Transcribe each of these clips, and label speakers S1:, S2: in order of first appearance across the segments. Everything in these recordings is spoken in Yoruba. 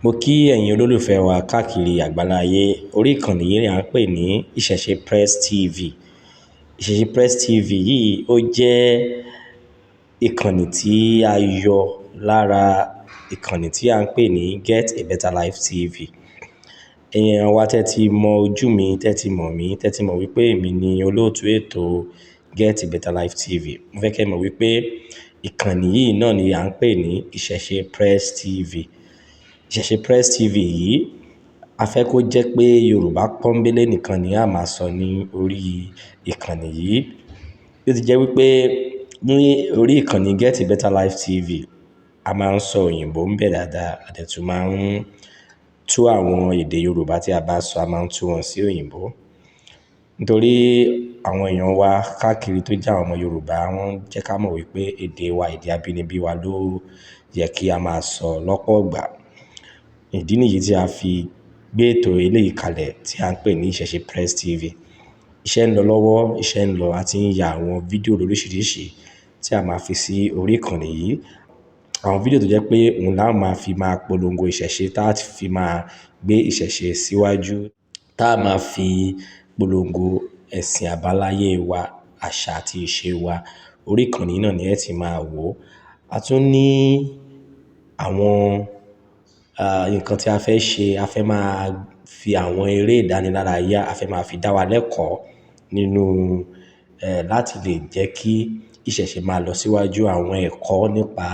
S1: Mo kí ẹ̀yin olólùfẹ́ wa káàkiri àgbáláyé. Orí ìkànnì yìí ni à ń pè ní Ìṣẹ̀ṣe Press TV. Ìṣẹ̀ṣe Press TV yìí ó jẹ́ ìkànnì tí a yọ lára ìkànnì tí à ń pè ní Get a Better Life TV. Ẹ̀yin èèyàn wa, tẹ́ ti mọ ojú mi, tẹ́ ti mọ̀ mí, tẹ́ ti mọ̀ wípé èmi ni olóòtú ètò Get a Better Life TV. Mo fẹ́ kí ẹ mọ̀ wípé ìkànnì yìí náà ni à ń pè ní Ìṣẹ̀ṣe Press TV. Ìṣẹ̀ṣe Press TV yìí, a fẹ́ kó jẹ́ pé Yorùbá pọ́nńbélé nìkan ni a máa sọ ní orí ìkànnì yìí. Bí ó ti jẹ́ wípé ní orí ìkànnì Get a Better Life TV, a máa ń sọ òyìnbó ń bẹ̀ dáadáa, a dẹ̀ tún máa ń tú àwọn èdè Yorùbá tí a bá sọ, a máa ń tú wọn sí òyìnbó. Nítorí àwọn èèyàn wa káàkiri tó jẹ́ àwọn ọmọ Yorùbá, wọ́n jẹ́ ká mọ̀ wípé èdè wa, èdè abínibí wa ló yẹ kí a máa sọ lọ́pọ̀ ìgbà. Ìdí nìyí tí a fi gbé ètò eléyìí kalẹ̀ tí à ń pè ní Ìṣẹ̀ṣe Press TV. Iṣẹ́ ń lọ lọ́wọ́, iṣẹ́ ń lọ, a ti ń ya àwọn fídíò lóríṣiríṣi tí a máa fi sí orí ìkànnì yìí. Àwọn fídíò tó jẹ́ pé òun la máa fi máa polongo ìṣẹ̀ṣe, tá a fi máa gbé ìṣẹ̀ṣe síwájú, tá a máa fi polongo ẹ̀sìn àbáláyé wa, àṣà àti ìṣe wa. Orí ìkànnì náà ni ẹ ti máa wò. A tún ní àwọn nǹkan tí a fẹ́ ṣe. A fẹ́ máa fi àwọn eré ìdánilárayá, a fẹ́ máa fi dá wa lẹ́kọ̀ọ́ nínú láti lè jẹ́ kí ìṣẹ̀ṣe máa lọ síwájú. Àwọn ẹ̀kọ́ nípa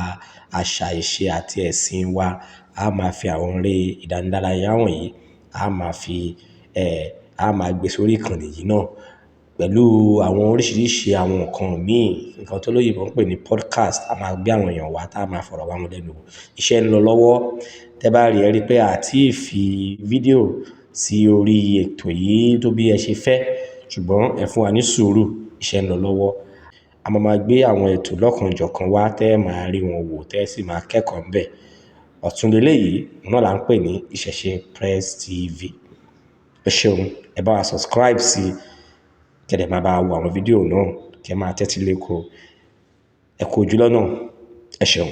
S1: àṣà, ìṣe àti ẹ̀sìn wa, a máa fi àwọn eré ìdánilárayá wọ̀nyí, a máa fi a máa gbé sórí ìkànnì yìí náà pẹ̀lú àwọn oríṣiríṣi àwọn nǹkan míì, nǹkan tó lóyìnbó ń pè ní podcast. A máa gbé àwọn èèyàn wá tá a máa fọ̀rọ̀ wá wọn lẹ́nu wò. Iṣẹ́ ń lọ lọ́wọ́. Tẹ́ bá rí, ẹ rí pé a ti fi fídíò sí orí ètò yìí tó bí ẹ ṣe fẹ́, ṣùgbọ́n ẹ fún wa ní sùúrù, iṣẹ́ ń lọ lọ́wọ́. A máa máa gbé àwọn ètò lọ́kanòjọ̀kan wá tẹ́ ẹ máa rí wọn wò, tẹ́ ẹ sì máa kẹ́kọ̀ọ́ ńbẹ̀. Ọ̀tún leléyìí, òun náà là ń pè ní Ìṣẹ̀ṣe Press TV. Ẹ ṣeun, ẹ bá wa subscribe sí, kí ẹ dẹ̀ máa bá wa wo àwọn fídíò náà, kí ẹ máa tẹ́tí léko. Ẹ kú ojú lọ́nà. Ẹ ṣeun.